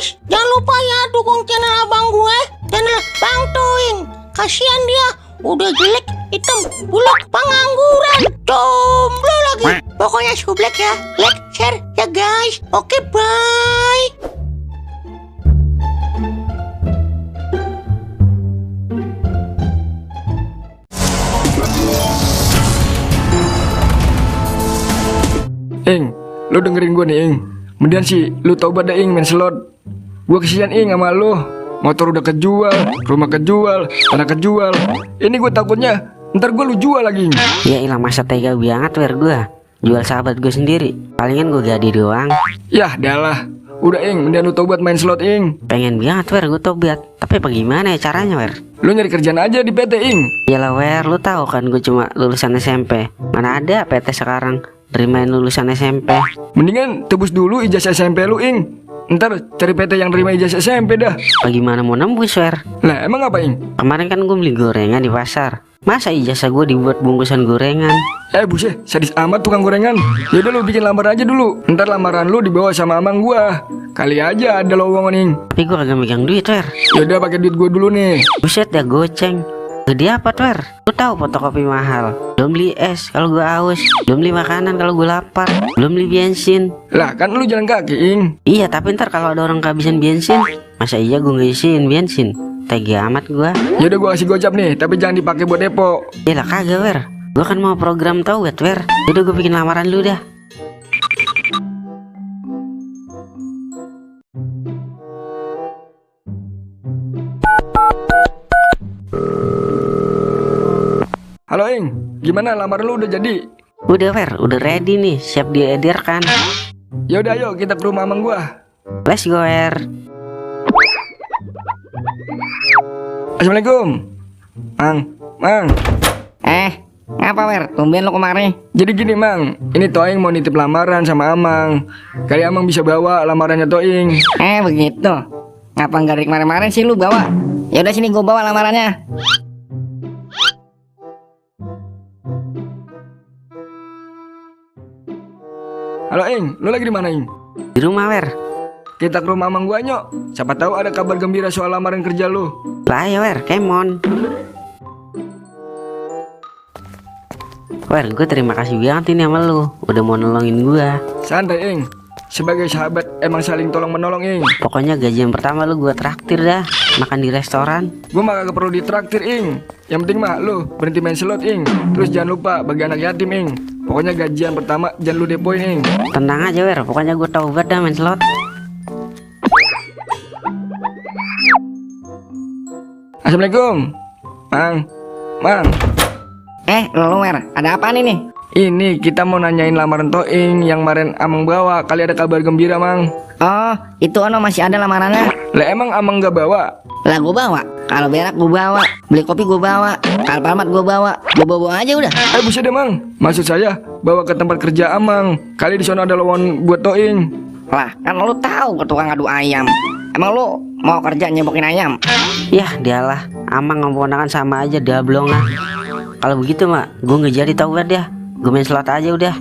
guys, jangan lupa ya dukung channel abang gue, channel Bang Toing. Kasihan dia, udah jelek, hitam, buluk, pengangguran, jomblo lagi. Pokoknya sublek ya, like, share ya guys. Oke, bye. Ing, lu dengerin gue nih Ing. Kemudian sih, lu tobat dah Ing main slot. Gue kesian Ing sama lu. Motor udah kejual, rumah kejual, tanah kejual. Ini gue takutnya ntar gue lu jual lagi Ing. Ya ilah, masa tega banget wer gue jual sahabat gue sendiri. Palingan gue gadi doang. Yah dalah. Udah Ing, mendingan lu tobat main slot Ing. Pengen banget wer gue tobat. Tapi bagaimana ya caranya wer? Lu nyari kerjaan aja di PT Ing. Yalah wer, lu tahu kan gue cuma lulusan SMP. Mana ada PT sekarang nerimain lulusan SMP. Mendingan tebus dulu ijazah SMP lu Ing. Ntar cari PT yang terima ijazah SMP dah. Bagaimana mau nembus wer? Lah emang apa Ing? Kemarin kan gue beli gorengan di pasar. Masa ijazah gue dibuat bungkusan gorengan? Buset, sadis amat tukang gorengan. Yaudah lu bikin lamar aja dulu. Ntar lamaran lu dibawa sama amang gua. Kali aja ada lowongan Ing. Tapi gue kagak megang duit wer. Yaudah pakai duit gua dulu nih. Buset ya goceng. Gede apa tuh wer? Lu tahu fotokopi mahal. Belum beli es kalau gue haus. Belum beli makanan kalau gue lapar. Belum beli bensin. Lah kan lu jalan kaki Ing. Iya tapi ntar kalau ada orang kehabisan bensin, masa iya gue ngisiin bensin? Tega amat gue. Yaudah gua kasih gocap nih, tapi jangan dipakai buat depo. Yalah kagak wer. Gue kan mau program taubat wer. Yaudah gue bikin lamaran lu dah. Halo Ing, gimana lamaran lu udah jadi? Udah wer, udah ready nih, siap diedarkan. Yaudah ayo kita ke rumah amang gua. Let's go wer. Assalamualaikum. Mang. Ngapa wer? Tumben lo kemari. Jadi gini Mang, ini Toing mau nitip lamaran sama Amang. Kali Amang bisa bawa lamarannya Toing. Begitu. Ngapa nggak dari kemarin-kemarin sih lu bawa? Ya udah sini gue bawa lamarannya. Halo Ing, lu lagi di mana Ing? Di rumah wer. Kita ke rumah Amang gua nyok. Siapa tahu ada kabar gembira soal lamaran kerja lu. Lah ya wer, kemon. Wer, gue terima kasih banget ini sama lu. Udah mau nolongin gue. Santai Ing, sebagai sahabat emang saling tolong menolong Ing. Pokoknya gajian pertama lu gue traktir dah. Makan di restoran. Gue mah kagak perlu ditraktir Ing. Yang penting mah lu berhenti main slot Ing. Terus jangan lupa bagi anak yatim Ing. Pokoknya gajian pertama jangan lu depoin Ing. Tenang aja wer, pokoknya gue taubat dah main slot. Assalamualaikum Mang. Lu wer, ada apa nih? Ini kita mau nanyain lamaran Toing yang kemarin Amang bawa. Kali ada kabar gembira Mang. Oh, itu ono masih ada lamarannya. Lah emang Amang gak bawa? Lah gue bawa. Kalau berak gue bawa. Beli kopi gue bawa. Kalau palmat gue bawa. Gue bawa aja udah. Buset deh Mang. Maksud saya bawa ke tempat kerja Amang. Kali di sana ada lowongan buat Toing. Lah, kan lu tahu ke tukang adu ayam. Emang lu mau kerja nyebokin ayam? Yah dialah, Amang ngomong sama aja dablong lah. Kalau begitu mak, gue nggak jadi taubat ya. Gue main slot aja udah.